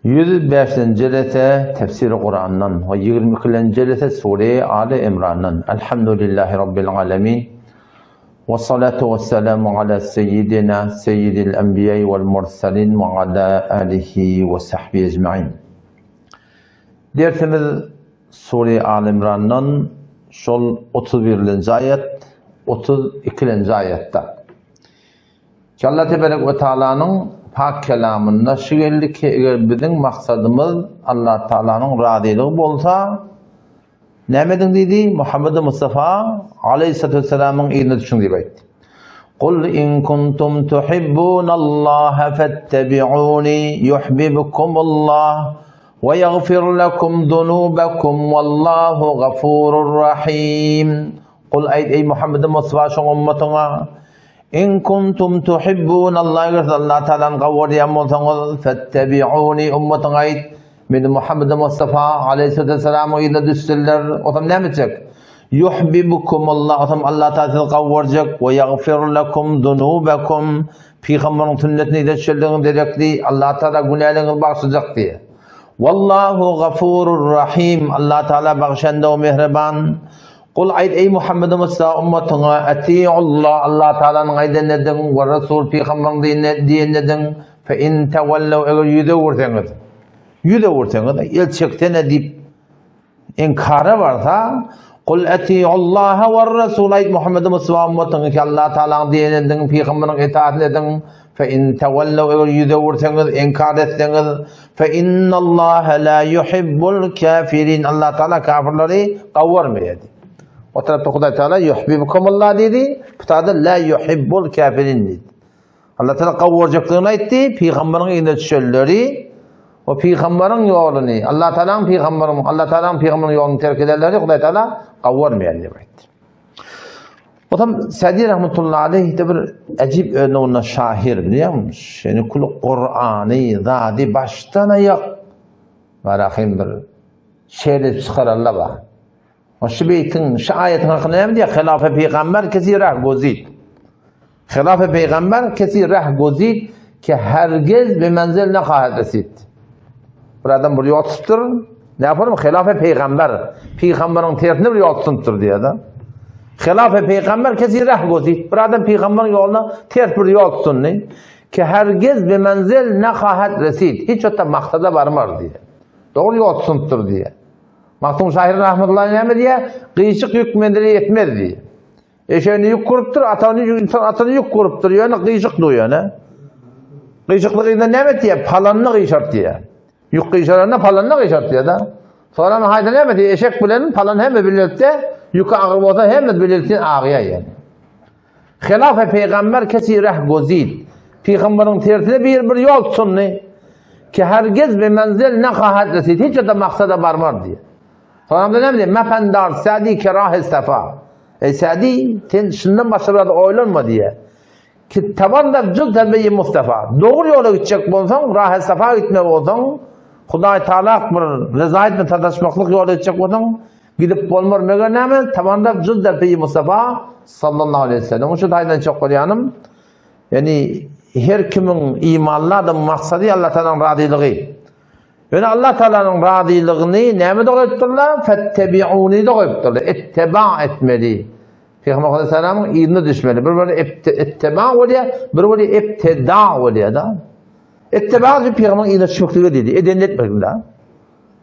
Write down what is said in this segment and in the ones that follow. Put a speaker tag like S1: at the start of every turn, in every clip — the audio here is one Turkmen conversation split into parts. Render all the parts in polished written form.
S1: 105-nji jelese Tefsiri Kurandan we 22-nji jelese Sure Aly Imrandan. Elhamdülillahi Rabbil alemin. Ve salatu ve selamu ala seyyidina seyyidil enbiya vel mursalin ve ala alihi ve sahbihi ecmain. Dersimiz Sure Aly Imrandan şol 31-nji aýat, 32-nji aýatda. Allah tebarek we taalanyň pak kelamynda şu geldi ki, eger biziň maksadymyz Allah Taalanyň razylygy bolsa, näme ediň diýdi? Muhammed Mustafa aleyhissalatu vesselamyň yzyna düşüň diýip aýtdy. Kul in kuntum tuhibbunallaha fettebi'uni yuhibbukumullah we yaghfir lekum zunubakum wallahu gafurur rahim. Kul aýt eý Muhammed Mustafa şoň ummatyňa In kuntum tuhibbunallaha eger siz Allah Taalany gawarýan bolsaňyz, fettebi'uni ummatyňa aýt, meni Muhammed Mustafa aleyhissalatu vesselamyň yzyna düşsünler. Otam näme etjek? Yuhibbukumullah otam Allah Taala sizi gawarjak we ýagfir lekum zunubakum Pygamberiň sünnetine yzyna düşenligiň derekli Allah Taala günäleriňizi bagyşlajak diýýär. Wallahu gafurur rahim Allah Taala bagyşanda we mähriban. Kul aýt eý Muhammed Musa ummatyňa atiullah Allah Taalanyň aýdanyny ediň we Resul pygamberiň diýenini ediň fe in tawallau eger ýüz öwürseňiz ýüz öwürseňiz el çeksene diýip inkara barsa Kul atiullaha we Resul aýt Muhammed Musa ummatyňa ki Allah Taalanyň diýenini ediň pygamberiň itaatyny ediň fe in tawallau eger ýüz öwürseňiz inkar etseňiz Fe innallaha la yuhibbul kafirin. Allah Taala kafirleri gawarmaýar. O tarapda Hudaý Taala yuhibbukumullah diýdi, bu tarapda la yuhibbul kafirin diýdi. Allah Taala gawarjakdygyny aýtdy, pygamberiň yzyna düşenleri we pygamberiň ýoluny, Allah Taalanyň pygamberiň, Allah Taalanyň pygamberiň ýoluny terk edenleri Hudaý Taala gawarmaýar diýip aýtdy. Otam Sadi rahmetullahi aleyh de bir ajib örneğinde şahir bilýärmi? Şeni kul Kur'any zady başdan aýak barahim bir şeýle edip çykararlar bar. O şu beýtiň, şu aýatyň hakynda näme diýýär? Hilafe peygamber kesi rah gozid. Hilafe peygamber kesi rah gozid ki hergez be menzil ne hahet resid. Bir adam bir ýol tutupdyr. Ne yaparım? Hilafe peygamber. Peygamberiň tersine bir ýol tutupdyr diýýär-de. Hilafe peygamber kesi rah gozid. Bir adam peygamberiň ýoluna ters bir ýol tutundy. Ki hergez be menzil ne hahet resid. Hiç öte maksada barmaz diýýär. Dogry ýol tutunupdyr diýýär. Magtym şahyr rahmetullahi näme diýýär? Gyşyk ýük menzile ýetmez diýýär. Eşeğini ýük gurupdyr, atagyny insan atyny ýük gurupdyr, ýöne gyşyk dur ýöne. Gyşyklyk ýerinde näme etýär? Palanyny gyşartýar. Ýük gyşaranda palanyny gyşartýar da. Soran haýda näme diýýär? Eşek bilen palan hemme birlikde ýüki agyr bolsa hemme birlikde agýar ýöne. Hilafe peygamber kesi reh gozid. Peygamberiň tersine bir bir ýol tutundy. Ki hergez be menzil ne hahat resid. Hiç de maksada barmaz diýär. Soňra näme diýýär? Mefendar Sadi kerah istafa. Ey Sadi, sen şundan başga bir zat oýlanma diýýär. Ki tabandak cuz terbiýe Mustafa. Dogry ýola gitjek bolsaň, rahat safa gitmek bolsaň, Hudaý Taala bir rezaýet bilen sataşmaklyk ýola gitjek bolsaň, gidip bolmar. Meger näme? Tabandak cuz terbiýe Mustafa sallallahu aleyhi ve sellem. Şu taýdan çok bolýanym. Ýani her kimiň imanly adam maksady Allah Taalanyň razylygy. Ýöne Allah Taalanyň razylygyny näme-de goýupdyrlar? Fettebi'uni-de goýupdyrlar. Itteba etmeli. Pygamber aleyhisselamyň yzyna düşmeli. Bir bir itteba bolýar, bir bir ibtida bolýar da. Itteba diýip pygamberiň yzyna düşmeklige diýdi. Edenini etmeklik da.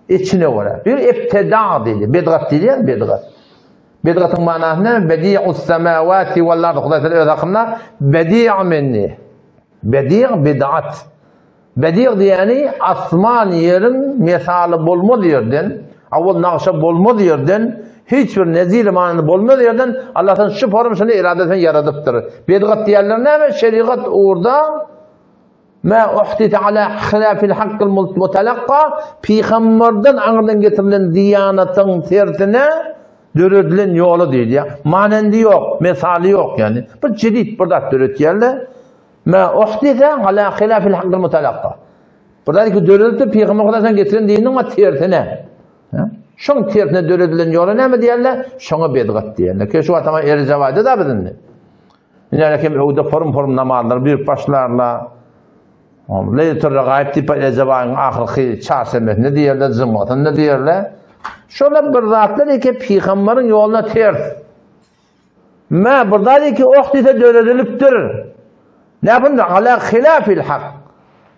S1: Içine görä. Bir ibtida diýdi. Bidgat diýilýär, bidgat. Bidgatyň manasy näme? Bedi'us semawati wal ard. Hudaý Taala öz hakynda bedi' menni. Bedi' bid'at. Bedig diýýäni asman ýeriň mesaly bolmaz ýerden, awal nagşa bolmaz ýerden, hiç bir nezir manyly bolmaz ýerden Allahdan şu form şuny irade bilen ýaradypdyr. Bedgat diýýänler näme? Şerigat ugurda ma uhdite ala hilafil hakkil mutalakka pygamberden aňyrdan getirilen diýanatyň tersine döredilen ýoly diýilýär. Manendi ýok, mesaly ýok ýani. Bir jedid bir zat döretýärler. Ma uhdise ala hilafil hakkil mutalakka. Bir zat ki döredildi, Pygamber Hudaýdan getiren dininiň we tersine. Şoň tersine döredilen ýola näme diýerler? Şoňa bedgat diýerler. Ki şu wagtama erje da biz indi. Indi kim öwde forum-forum namazlar büyük başlarlar. Leýletul Regaib diýip Rejep aýyň ahyrky çarşenbesinde diýerler, jumgasynda diýerler. Şolar bir zatlar eke pygamberiň ýoluna ters. Mä bir zat eke oh diýse döredilipdir. Näpinde ala hilafil hak.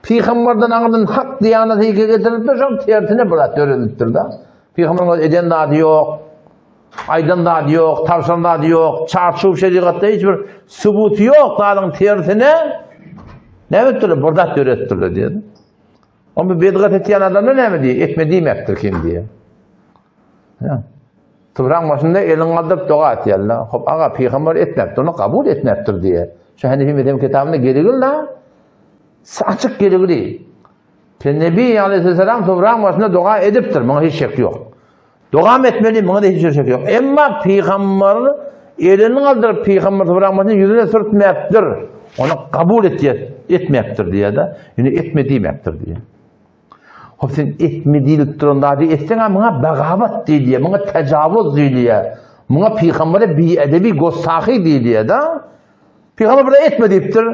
S1: Pygamberden aňyrdan hak diýanat eke getirilipdir, şoň tersine bir zat döredilipdir da. Pygamberiň eden zady ýok. Aýdan zady ýok, tabşyran zady ýok, çarçuw şerigatda hiç bir subuty ýok zadyň tersine näme etdiler? Bir zat döretdiler diýdi. Onda bidgat etýän adamlar näme diýýär? Etme diýmekdir kim diýýär. Ýa. Topragyň başynda elini galdyryp doga etýärler. Hop aga pygamber etmepdir, ony kabul etmepdir diýýär. Şu Hanefi mezhebi kitabynda geligil da açyk geligili. Nebi aleyhisselam topragyň başynda doga edipdir, muňa hiç şek ýok. Dogam etmeli, muňa-da hiç bir şek ýok. Emma pygamber elini galdyryp pygamber topragyň başyna ýüzüne sürtmäpdir. Ony kabul etýär, etmäpdir diýýär-de. Ýöne etme diýmäpdir diýýär. Hop sen etme diýlip duran zady etseň, muňa bagabat diýilýär, muňa tejawuz diýilýär. Muňa pygambere biedebi, gostahy diýilýär-de. Pygamber bir etme diýipdir.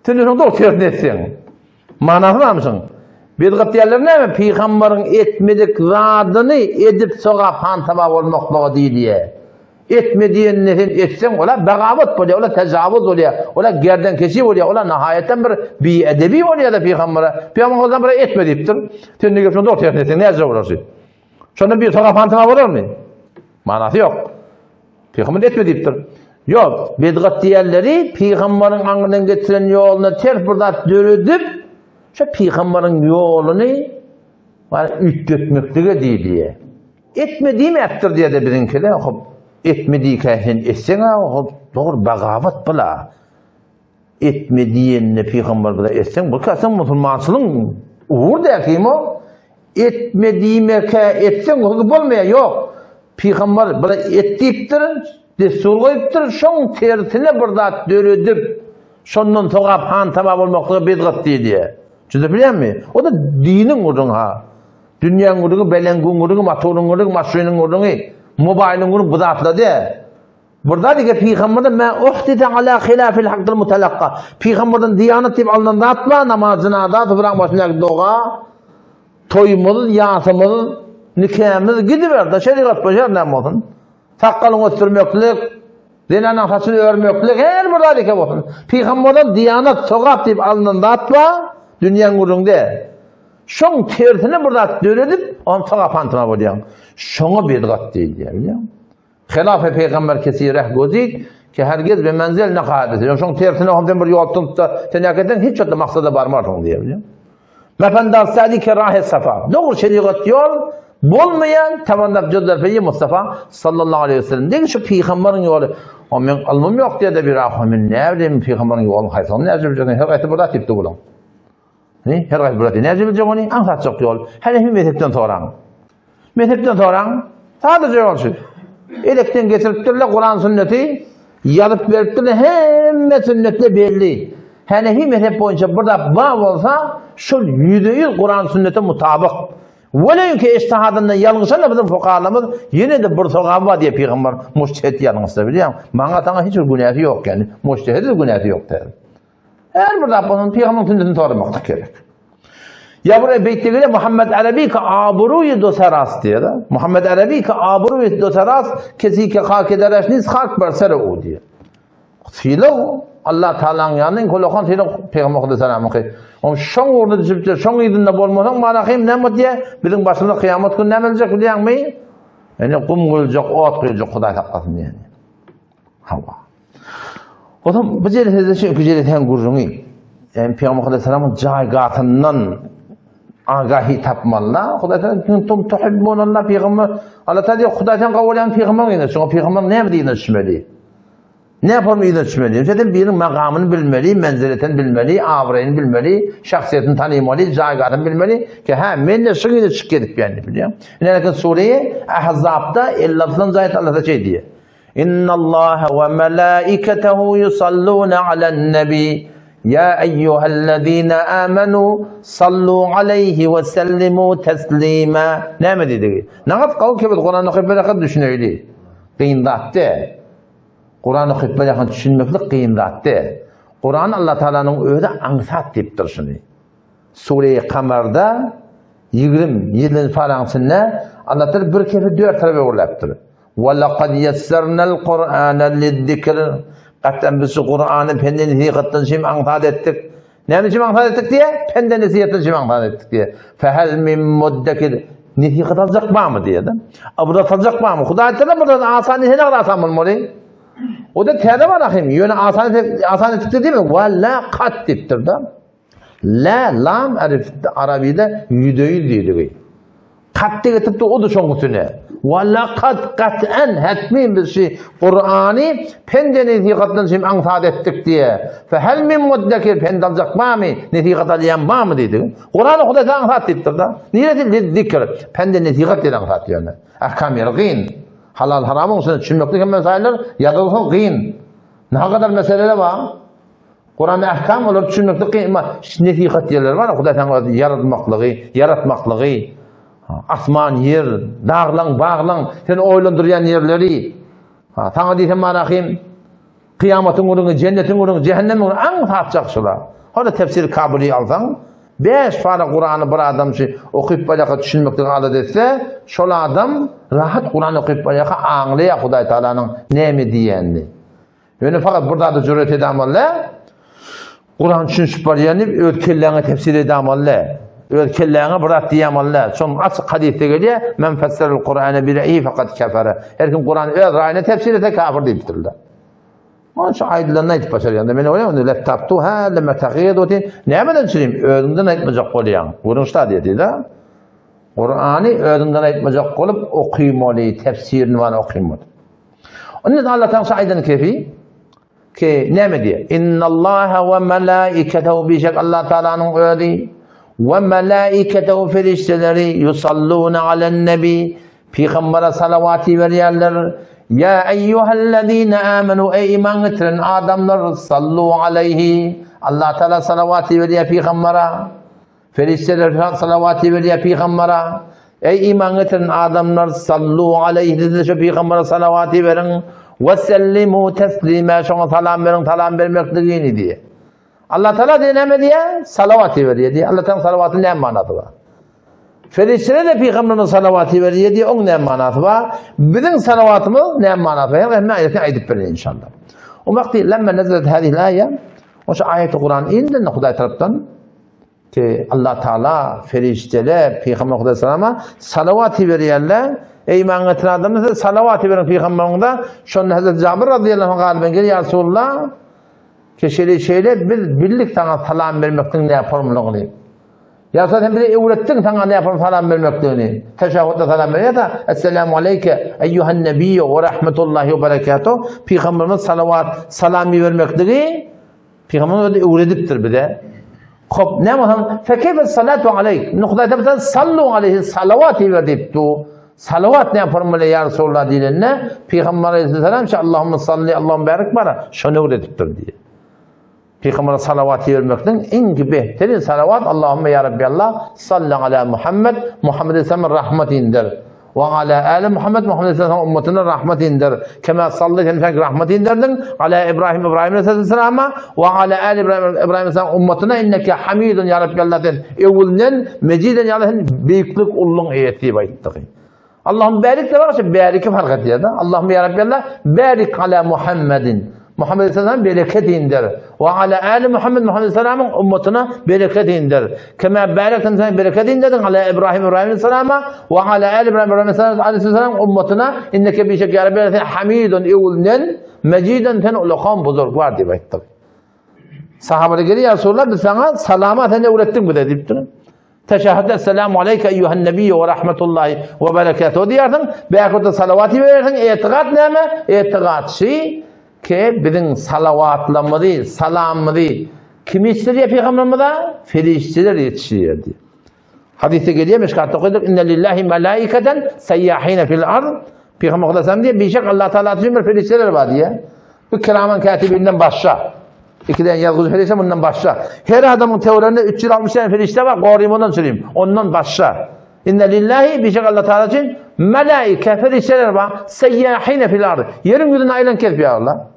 S1: Sen şonuň dogry tersini etseň. Manasy barmy şoň? Bidgat diýenler näme? Pygambaryň etmedik zadyny edip sogap hantama bolmaklyga diýilýär. Etme diýenini sen etseň, ola bagawat bolýar, ola tejawuz bolýar, ola gerdenkeşi bolýar, ola nahaýatdan bir biedebi bolýar-da pygambara. Pygamber ondan bir etme diýipdir. Sen nege şonuň dogry tersini etseň näce bolar şu? Şonda bir sogap hantama bolarmy? Manasy ýok. Pygamber etme diýipdir. Ýok, bidgat diýenleri pygamberiň aňyndan getiren ýoluna ters bir zat döredip, şu pygamberiň ýoluny bar üýtgetmeklige diýilýär. Etme diýmäpdir diýede biziňkiler, hop, etme diýkä sen etseň-ä, hop, dogry bagawat bula. Etme diýenini pygamber bize etseň, bu kasyň musulmançylygyň ugur däl o. Etme diýmekä etseň o bolmaýar, ýok. Pygamber bir et diýipdir, dessur goýupdyr, şoň tersine bir zat döredip, şondan sogap hantama bolmaklyga bidgat diýilýär. Düşünip bilýärmi? O da diniň gürrüňi ha. Dünýäň gürrüňi, beleňgiň gürrüňi, motoryň gürrüňi, maşynyň gürrüňi, mobaýlyň gürrüňi bu zatlar däl. Burada diýip pygamberden mä uhdise ala hilafil hakdyl mutalakka. Pygamberden diýanat diýip alnan zat bar, namaz, jynaza, topragyň başyndaky doga, toýumyz, ýasymyz, nikämiz gidiber-de, şerigat boýunça her näme bolsun. Sakgalyňy ösdürmeklik, zenanyň saçyny örmeklik, her bir zat eke bolsun. Pygamberden diýanat, sogap diýip alnan zat bar, dünýäň gürrüňde. Şoň tersine bir zat döredip, onuň sogap hantama bolýaň. Şoňa bidgat diýilýär, bilýäňmi? Hilaf-y Pygamber kesi reh gözid, ki hergiz be menzel ne hadise. Ýöne şoň tersine hem sen bir ýol tutup-da, sen näkeseň hiç wagtda maksada barmarsyň diýýär, bilýäňmi? Mefendar Sadi ki rahy safa. Dogry şerigat ýol bolmaýan tabandap jözler peýi Mustafa sallallahu aleyhi ve sellem. Degi şu pygamberiň ýoly. O men ylmym ýok diýdi bir ah, men näbileyim pygamberiň ýoluny haýsyny näce biljek, her haýsy bir zat diýipdi bulaň. Ne? Her haýsy bir zat näce biljek ony? Aňsatjak ýol. Hanefi mezhepden soraň. Mezhepden soraň, sadaja ýol şu. Elekden getiripdirler Kuran sünneti, ýazyp beripdirler, hemme sünnetler belli. Hanefi mezhep boýunça bir zat bar bolsa, şol 100% Kuran sünnete mutabyk. Welew ki ijtihadynda ýalňyşan da biziň fukahalarymyz ýene-de bir sogaby bar diýip pygamber mujtehid ýalňyşsa bilýäň. Maňa saňa hiç bir günäsi ýok ýani. Mujtehide günäsi ýok diýär. Her bir zat bolsun pygamberiň sünnetini soramaklyk gerek. Ya buraya beytte göre Muhammed Arabi ki abruyu dosaras diyor. Muhammed Arabi ki abruyu dosaras kesi ki hak edereş niz hak bersere o diyor. Sylag Allah Taala'nın yanında kolokan sylag Peygamber Aleyhisselam'ın ki. On şoň ugruna düşüp şoň yzynda bolmasaň mana kim näme diýe biziň başymyza kıyamet günü näme boljak bilýäňmi? Ene gum guýuljak, ot guýuljak Hudaý saklasyn diýen. Hawa. Otam bu jelesede şu iki jelesäň gürrüňi. Yani Peygamber Aleyhisselam'ın jaýgatyndan agahi tapmaly. Hudaý sen kuntum tuhibbunallah Peygamber Allah Taala diýýär, Hudaý sen gowy bolýan Peygamber ýene. Şoňa Peygamber näme diýene düşmeli? Ne form ýene düşmeli? Sen biriniň makamyny bilmeli, menziletini bilmeli, abraýyny bilmeli, şahsyýetini tanymaly, jaýgatyny bilmeli ki, ha men de şu ýere çyk gelip ýany bilýän. Ine sure Ahzabda 56-njy aýat Allah şeý diýýär. Innallaha we melaiketehu yusalluna alen nebi. Ya eyyühellezine amenu sallu aleyhi ve sellimu teslima. Näme diýdigi? Nagat gawy kebet Kur'an okyp bereket düşüneýli. Kyn zat däl. Kur'an okyp bereket düşünmeklik kyn zat däl. Kur'an Allah Taalanyň özi aňsat diýipdir şuny. Sure-i Kamarda 27-nji paraň içinde Allah Teala bir kefi dört tarapa öwrüläpdir. Ve lekad yessernel Kur'ane lizzikr. Gatam biz şu Kur'any pende nesihatdan şem aňsat etdik. Näme üçin aňsat etdik diýe? Pende nesihatdan şem aňsat etdik diýe. Fehel min muddekir. Nesihat aljak barmy diýe-de. Ibrat aljak barmy? Hudaý Teala buradan asan diýse ne asan bolmaly? O da täze bar ahim. Ýöne asan asan etdik diýme. Ve laqad diýipdir-de. La, lam arif arabide 100% diýdigi. Katdy getiripdi o-da şoň üstüne. Wa laqad kat'an hetmin biz şi Kur'any pende nesihatdan şim aňsat etdik diýe. Fe hel min muddekir pend aljak barmy, nesihat alýan barmy diýdi. Kur'any Hudaý aňsat diýipdir-da. Niresi zikr? Pende nesihat diýen aňsat ýöne. Ahkam ýeri gyn. Halal haramyň üstüne düşünmeklik hem mesaýlar ýazylsa gyn. Nägadar meseleler bar. Kur'an ahkam olar düşünmeklik kyn, emma nesihat ýerleri bar, Hudaý saňa öz ýaratmaklygy, ýaratmaklygy, asman, ýer, daglaň, baglaň, seni oýlandyrýan ýerleri. Ha, saňa diýsem marahim, kyýamatyň gününi, jennetiň gününi, jehennemiň gününi aňsat çakşylar. Hada tefsir Kabyly alsaň, 5 para Kur'any bir adam şu okyp barýaka düşünmeklik adat etse, şol adam rahat Kur'an okyp barýaka aňlaýar Hudaý Taalanyň näme diýenini. Ýöne fakat bir zada jüret edamaly. Kur'an düşünişip barýan diýip öz kelläňe tefsir edamaly. Öz kelläňe bir zat diýemaly. Şoň açyk hadysda gelýär, men fesserel Kur'ana bi ra'yi fakat kafara. Her kim Kur'any öz raýyna tefsir etse kafir diýipdirler. Onuň üçin aýdylanyny aýdyp başarýan. Men oýa ony laptopda ha, lemme tahyýet otin. Nämeden çürim? Özüňden aýtmajak bolýaň. Görüň şta diýdi-de. Kur'any özüňden aýtmajak bolup okymaly, tefsirini bar okymaly. Onda Allah Taala aýdan kefi ki näme diýär? Innallaha we malaiketehu bişek Allah Taalanyň özi we malaiketehu ferişteleri yusalluna alen nebi pygambere salawat berýärler. Ya eyyuhellezine amenu ey iman getiren adamlar sallu aleyhi Allah Taala salawat berýär pygambere. Perişdeler salawat iberýär pygambara. Eý iman getiren adamlar sallu aleýhi siz-de şu pygambara salawat iberiň. We sellimu teslima şoňa salam beriň salam bermekligini diýe. Allah Taala diýe näme diýe? Salawat iberýär diýe. Allah Taala salawatyň näme manasy bar? Perişdeler de pygamberimize salawat iberýär diýe, oň näme manasy bar? Biziň salawatymyz näme manasy bar? Hemme aýaty aýdyp bereýin inşallah. O wagty lemma nazalat hadhihi al-aýa, Oşa aýaty Kuran indi Hudaý tarapdan Ki Allah Taala feriştele Peygamber Aleyhisselam'a salawat berýärler. Ey iman getiren adamlar siz salawat beriň Peygamberimize. Şonda Hazreti Jabir radıyallahu anh galiben gel ya Resulullah. Ki şeýle şeýle biz bildik sana salam bermekligiň ne formulagyny. Ya sen bize öwretdiň sana ne form salam bermekligini. Teşahhudda salam berýär da Esselamu aleyke eyyuhan nebiyyu ve rahmetullahi ve berekatuh. Peygamberimiz salawat salam bermekligi Pygamber özi öwredipdir bize. Hop, näme bolsa, fekeyfe salatu aleyk. Indi Hudaý tarapyndan sallu aleyhi salawat iber diýipdi. Salawat näme formula ýa Resulullah diýlende, Pygamber aleyhisselam şa Allahumma salli Allahumma barik bara şony öwredipdir diýip. Pygambere salawat ibermekden iň behterin salawat Allahumma ya Rabbi Allah salli ala Muhammed Muhammed aleyhisselam rahmet indir. We ala ali Muhammed Muhammed aleyhisselam ummatyna rahmet indir. Kema salli hem sen rahmet indirdiň ala İbrahim İbrahim aleyhisselama we ala ali İbrahim İbrahim aleyhisselam ummatyna inneke hamidun ya Rabbi Allah sen ewülden meciden ya Allah sen beýiklik ulluň eýesi diýip aýtdygy. Allahum barik de var, bariki fark edýär da. Allahum ya Rabbi Allah barik ala Muhammedin. Muhammed Aleyhisselam bereket indir. Ve ala ali Muhammed Muhammed Aleyhisselam'ın ummatına bereket indir. Kema barekten sen bereket indirdin ala İbrahim İbrahim Aleyhisselam'a ve ala ali İbrahim İbrahim Aleyhisselam ummatına inneke bir şek ya Rabbi sen hamidun evulnen meciden sen ulukan buzurg var diýip aýtdyk. Sahabeler gelýär, ya Resulullah biz sana salama sen öwretdiň bize diýipdir. Teşehhüde Esselamu aleyke eyyühen nebiyyü ve rahmetullahi ve berekatuhu diýersiň, bäherde salawat iberersiň, etigat näme? Etigat şi ki biziň salawatlarymyzy, salamymyzy kim ýetişdirýär pygamberimize? Perişdeler ýetişdirýär diýip. Hadysda gelýär, Mişkatda okadyk, Inne lillahi malaikatan seyyahina fil ard. Pygamber sallallahu diýip, bişek Allah Taala üçin bir perişdeler bar diýýär. Bu kiraman katibinden başga. İkiden yazgıcı perişte bundan başga. Her adamın teorende 360 tane perişte var. Gorayım ondan söyleyeyim. Ondan başga. İnne lillahi bişek Allah Teala için melaike perişteler var. Seyyahine fil ard. Yerin yüzüne aylan kelp ya Allah.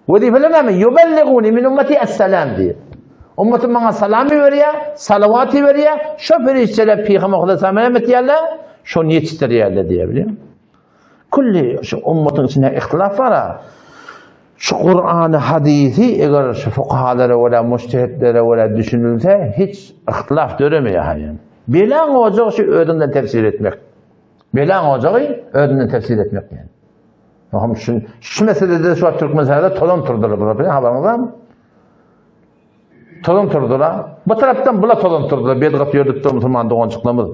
S1: Vazifeler ne? Yubelliguni min ümmeti esselam diye. Ummatym maňa salam iberýär, salawat iberýär, şo perişdeler Pygamber Hudaý salam näme etýärler? Şony ýetişdirýärler diýýär, bilýärmi? Külli şu ummatyň içinde ihtilaf bar. Şu Kur'any, hadisi eger şu fukahalara görä, mujtehitlere görä düşünilse, hiç ihtilaf döremeýär haýyn. Belaň ojagy şu özüňden tefsir etmek. Belaň ojagy özünden tefsir etmek diýen. Oham şu şu meselede şu wagt Türkmenistanda tozan turdular, bular bilen habaryňyz barmy? Tozan turdular. Bu tarapdan bula tozan turdular. Bedgat ýördüp dur musulman dogançyklarymyz.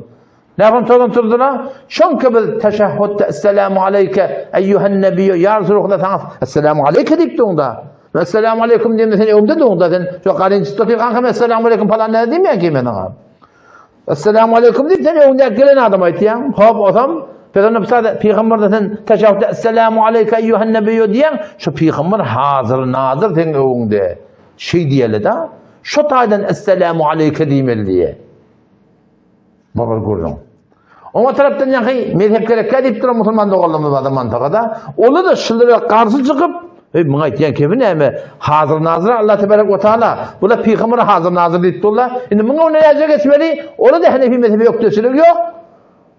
S1: Näme tozan turdular? Çünki biz teşehhütde Esselamu aleyke eyyuhen nebiyyü ya Resulullah sana Esselamu aleyke diýip durda. Esselamu aleykum diýende sen öňde durda sen şu garyn tutup kankam Esselamu aleykum falan näme diýmeýän ki men sana. Esselamu aleýkum diýip sen öňündäki gelen adama aýtýaň. Hop, osam Pygamber sada pygamberden sen teşehhüde Esselamu aleýke eýýuhen nebiýýu diýýäň. Şu pygamber hazyr nazyr seň öňüňde. Şeý diýeli-de. Şu taýdan Esselamu aleýke diýmeli diýe. Bu bir gürrüň. Oňa tarapdan ýaňky mezhep gerekkä diýip duran musulman doganlarymyz bar mantagada. Olar-da şulara garşy çykyp, Eý, muňa aýtýan kemi näme? Hazyr nazyr Allah tebarek we taala. Bular pygambere hazyr nazyr diýip durlar. Indi muňa näce geçmeli? Ola da Hanefi mezhebi ökdeçiligi ýok.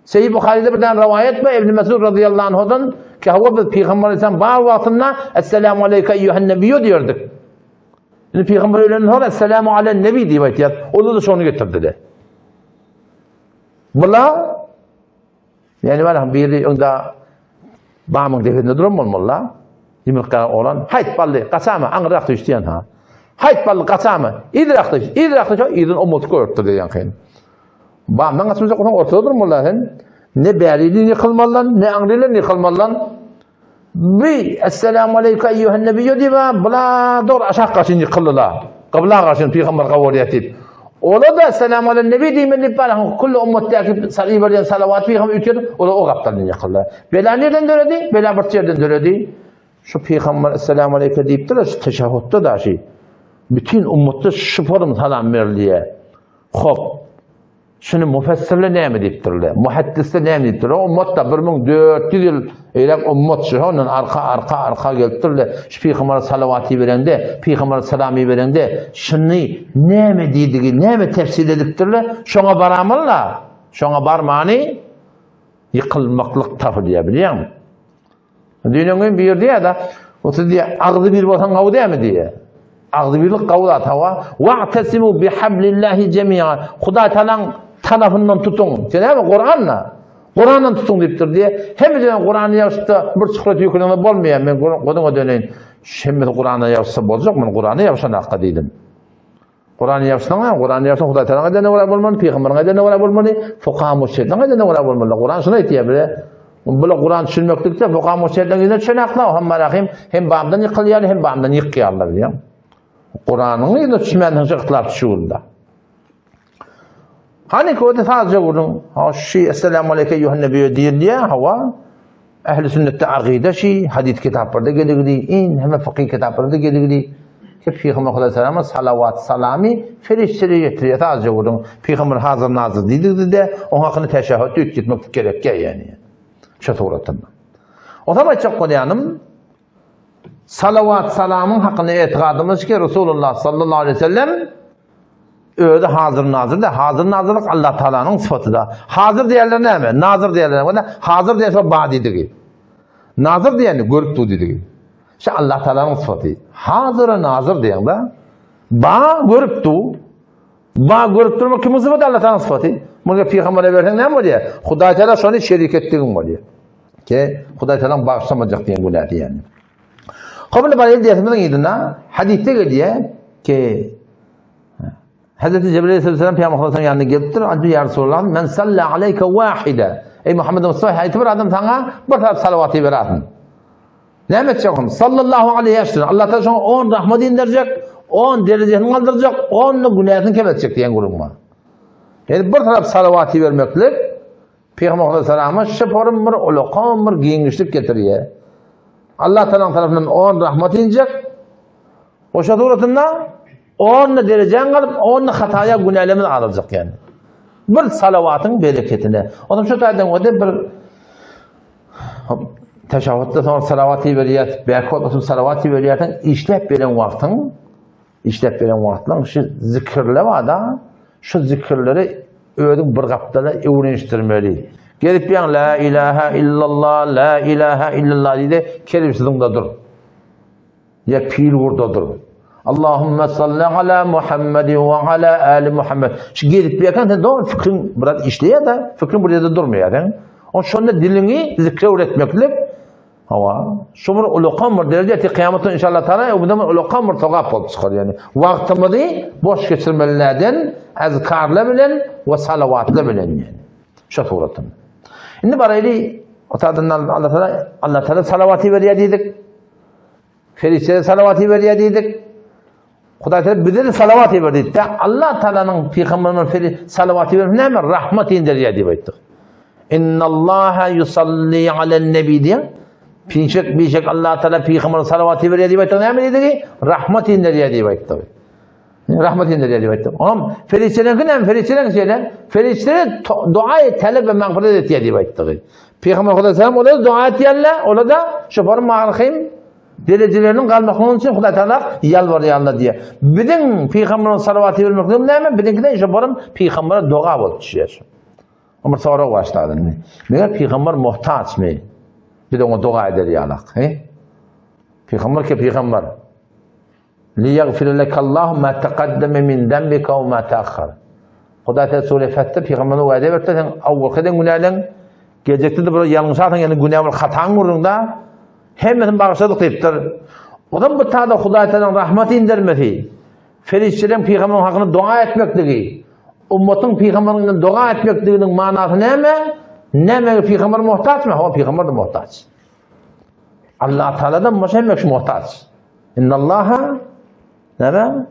S1: Sahih Buharyda bir tane rivayet bar İbn Mesud radıyallahu anhudan ki hawa biz pygamber aleyhisselam bar wagtynda Esselamu aleyke eyyuhen nebiyyü diýerdik. Indi pygamber ölenden soňra Esselamu alen nebi diýip aýtýar. Olar da şony getirdiler. Bular Ýani bana biri öňde bamyň depesinde duran bolmaly-la. Ýumurtga oglan, Haýt bally, gaçama, aňryrak düş diýen ha. Haýt bally, gaçama, yzrak düş, yzrak düş, yzyn omutyp görüpdir diýen kyn. Bamdan gaçmajak bolsaň ortada durmaly sen. Ne bärili ýykylmalydan, ne aňryly ýykylmalydan. Bi Esselamu aleyke eyyühen nebiyyü diýip, bula dogry aşak gaşyn ýykyldylar. Gybla gaşyn pygamber kabul etdi diýip. Ola da Esselamu alen nebi diýmeli diýip bana kulli ummatdaki sal iberýän salawat pygamber üýtgedip, ola o gapdaldan ýykyldy. Bela nirden döredi? Bela bir ýerden döredi. Şu pygamber Esselamu aleyke diýipdir, şu teşehhutda da şu. Bütün ummatda şu forum salam berilýär. Hop. Şuny mufessirler näme diýipdirler? Muhaddisler näme diýipdirler? Ummat-da 1400 ýyl eýläk ummat şu ondan arka arka arka gelipdirler. Şu pygambere salawat iberende, pygambere salam iberende şuny näme diýdigi, näme tefsir edipdirler? Şoňa baramylla. Şoňa barmany ýykylmaklyk tapylýar, bilýäňmi? Düýn öňňin bir diýýär-de, o siz diýýär, agzy bir bolsaň gawy dämi diýýär. Agzy birlik gawy zat hawa. Wa'tasimu bihablillahi jemi'a. Hudaý Tagalaň tanapyndan tutuň. Sen näme Kur'anna? Kur'andan tutuň diýipdir diýýär. Hemme diýen Kur'any ýazypda bir çykyra tüýküriňde bolmaýar. Men gözüňe döneýin. Hemme Kur'ana ýazsa boljak, men Kur'ana ýazşan hakda diýdim. Kurany ýapsaň, Kurany ýapsaň Hudaý Tagalaň edene görä bolmaly, pygamberiň edene görä bolmaly, fukaha mujtehidleriň edene görä bolmaly. Kuran şuny aýtýar bize. Bula Kuran düşünmeklikde fukaha mujtehidleriň ýüzüne düşenaklar, hem marahim hem bamdan ýykylýar, hem bamdan ýykýarlar diýýär. Kuranyň ýüzüne düşmänsoň şu yhtilaf düşüwildi. Hany köde sadece gürrüň, ha şu Esselamu aleyke eýýuhen nebiýe diýilýär, hawa. Ähli sünnetde agyda şi, hadys kitaplarda geligli, iň hemme fykyh kitaplarda geligli. Ki Pygamber Hudaý salawat salamy feriştelere ýetirýär sadece gürrüň. Pygamber hazir nazyr diýdigdi-de, oň hakyny teşehhüt üýtgetmek gerekýär ýani. Şu suratynda. Onsoň aýtjak bolýanym, Salawat salamyň hakyny etigadymyz ki Resulullah sallallahu aleyhi ve sellem özi hazir nazir de hazir nazirlik Allah Taala'nyň syfaty da. Hazir diýenler näme? Nazir diýenler näme? Hazir diýen şo ba diýdigi. Nazir diýeni görüp dur diýdigi. Şu Allah Taala'nyň syfaty. Hazir nazir diýen da ba görüp dur. Ba görüp durmak kimiň syfaty? Allah Taala'nyň syfaty. Muny pygambere berseň näme bolýar? Hudaý Taala şony şerik etdigiň bolýar. Ki Hudaý Tagalaň bagyşlamajak diýen günäsi ýaly. Hop indi barýan dersimiziň yzyna hadysda gelýär ki Hazreti Jibril aleyhisselam Peygamber sallallahu ýanyna gelipdir. Aýtdy ýa Resulallah men salla aleyke wahida. Ey Muhammed Mustafa aýty bir adam saňa bir tarap salawat ibersin. Näme etjek onuň? Sallallahu aleyhi ve sellem. Allah Taala şoňa 10 rahmet indirjek, 10 derejesini galdyrjak, 10 günäsini kemetjek diýen gürrüň bar. Yani bir tarap salawat ibermeklik Pygamber aleyhissalama şyparym bir ulakam bir giňişlik getirýär. Allah Tagalaň tarapyndan on rahmat injek. Oşa suratynda on derejeň galyp, on hataýa günälerimiz alyljak ýani. Bir salawatyň bereketine. Ondan şu taýdan öde bir teşahhutda soň salawat iberýär, bäki oturyp salawat iberýärsiň, işläp beren wagtyň. Işläp beren wagtlaň şu zikirler bar-da, şu zikirleri özüň bir gapdala öwrenişdirmeli. Gelip ýaň la ilaha illallah, la ilaha illallah diýde kelipsiziňde dur. Ýa pil gurda dur. Allahümme salli ala Muhammed we ala ali Muhammed. Şu gelip ýakan sen dogry fikriň biraz işleýär-de, fikriň bir ýerde durmaýar sen. O şonda diliňi zikre öwretmeklik Hawa, şu bir ulakan bir dereje ki kıyametde inşallah taala bu zaman ulakan bir sogap bolup çykar yani. Wagtymyzy boş geçirmelilerden azkarlar bilen we salawatlar bilen yani. Şu suratyn. Indi baraýly otadan Allah taala Allah taala salawaty berýär diýdik. Perişdelere salawaty berýär diýdik. Hudaý Teala bize de salawat berdi diýdi. Allah Taalanyň pygamberine feri salawaty bermesi näme? Rahmat inderýär diýip aýtdyk. Innallaha yusalli alen nebi diýen. Pişek bişek Allah Teala pygambere salawaty berýär diýip aýtdyk. Näme diýdik? Rahmat inderýär diýip aýtdyk. Rahmat inderýär diýip aýtdyk. Oňam perişdeleriňki näme? Perişdeleriň şeýle. Perişdeler dua talap we magfiret etýär diýip aýtdyk. Pygamber Hudaý selam olar dua etýärler, olar da şu bar magrahym derejeleriniň galmaklygy üçin Hudaý Taala ýalbarýarlar diýýär. Biziň pygamberiň salawaty bermekligimiz näme? Biziňkiden şu barym pygambere doga bolup düşýär. Ömür sorag başlady indi. Meger pygamber muhtaçmy? Biz oňa doga eder ýalak, he? Pygamber ke pygamber. Liýagfire lekallahu ma taqaddama min zambika we ma ta'akhkhar. Hudaý Teala sure Fetde pygambere wada berdi, sen awwalky eden günäleň, geljekde-de bir ýalňyşarsyň, ýagny günä bir hataň gurduňda, hemmesini bagyşladyk diýipdir. Ondan bu tada Hudaý Tealanyň rahmat indermesi, perişdeleriň pygamberiň hakyna doga etmekligi, ummatyň pygamberiň doga etmekliginiň manasy näme? Näme pygamber muhtaçmy? Hawa, pygamber de muhtaç. Allah Teala'dan başa hemme muhtaç. İnnallaha näme?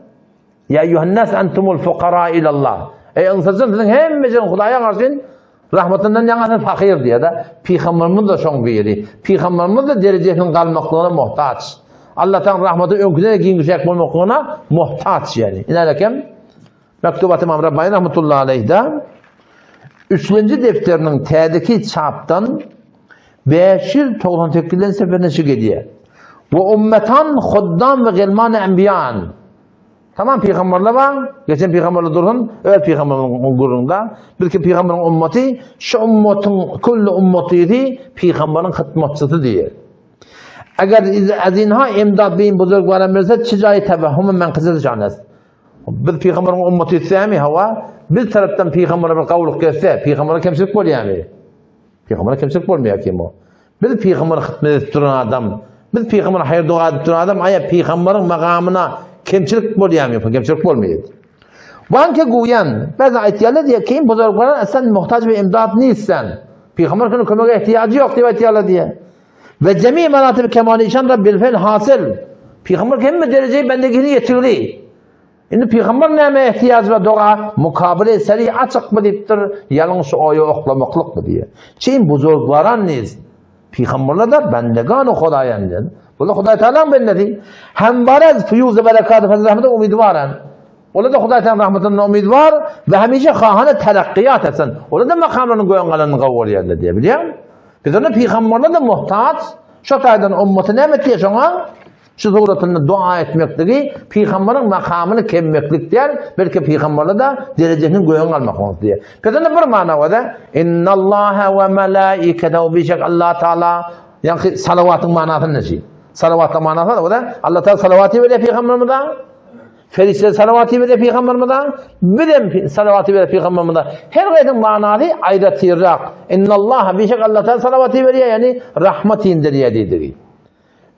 S1: Ya eyyuhan-nas entumul fuqara ila Allah. Ey insanlar siziň hemmejiň Hudaýa garşy rahmetinden ýaňa sen fakir diýýär-de. Pygamberimiz de şoň biri. Pygamberimiz de derejesiniň galmaklygyna muhtaç. Allah Taala rahmeti öňküden giňişek bolmaklygyna muhtaç ýani. Inälekem Mektubat Imam Rabbani rahmetullahi aleyhde üçünji defteriniň täzeki çapdan 598-nji seferine şu gelýär. We ummetan huddam we gelman enbiyan. Tamam pygamberler bar. Geçen pygamberler dursun, öz pygamberiniň gürrüňde. Bilki pygamberiň ummaty, şu ummatyň kullu ummatyzy pygamberiň hytmatçysy diýer. Eger azinha imdad bin buzurg waran bilse, çijaý tebehhum men kyzyl janes. Biz pygamberiň ummaty etsämi, hawa, biz tarapdan pygambere bir gawulyk gelse, pygambere kemçilik bolýarmy? Pygambere kemçilik bolmaýar kim o? Biz pygambere hyzmat edip duran adam, biz pygambere haýyr doga edip duran adam, aýa pygamberiň magamyna kemçilik bolýarmy? Kemçilik bolmaýar. Wanke guýan, bäzi aýtýarlar diýe, kim buzurglara sen muhtaç we imdad nisten. Pygamber köne kömege ihtiýajy ýok diýip aýtýarlar diýe. Ve cemi meratib kemali işan da bil fel hasyl. Pygamber hemme derejeyi bendegini ýetirdi. Indi pygamber näme ihtiýajy bar doga mukabele seri açyk mı diýipdir, ýalňyş oýa oklamaklyk mı diýe. Çin buzurglaran niz. Pygamberler da bendegan Hudaýan diýen. Bu da Hudaý Taalanyň bendesi. Hem baraz fuyuz berekat fazl rahmete umidwaran. Olar da Hudaý Taala rahmetinden umidwar we hemişe hahana terakkiyat etsin. Olar da makamlaryny göýän galanyny gowy görýärler diýe bilýän. Biz onda pygamberler de muhtaç. Şo taýdan ummaty näme etýär şoňa? Şu suratynda dua etmekligi pygamberiň makamyny kemmeklik däl, belki pygamberler da derejesini göýän galmak bolsun diýär. Biz onda bir mana bar-da, Innallaha we malaikatahu bişek Allah Taala, ýagny salawatyň manasy näçe? Salawatyň manasy bar-da, Allah Taala salawaty berýär pygamberimize. Perişde salawaty berýär pygamberimize, bizem salawaty berýär pygamberimize. Her gaýdyň manasy aýratynrak. Innallaha bişek Allah Taala salawaty berýär, ýagny rahmat indirýär diýdigi.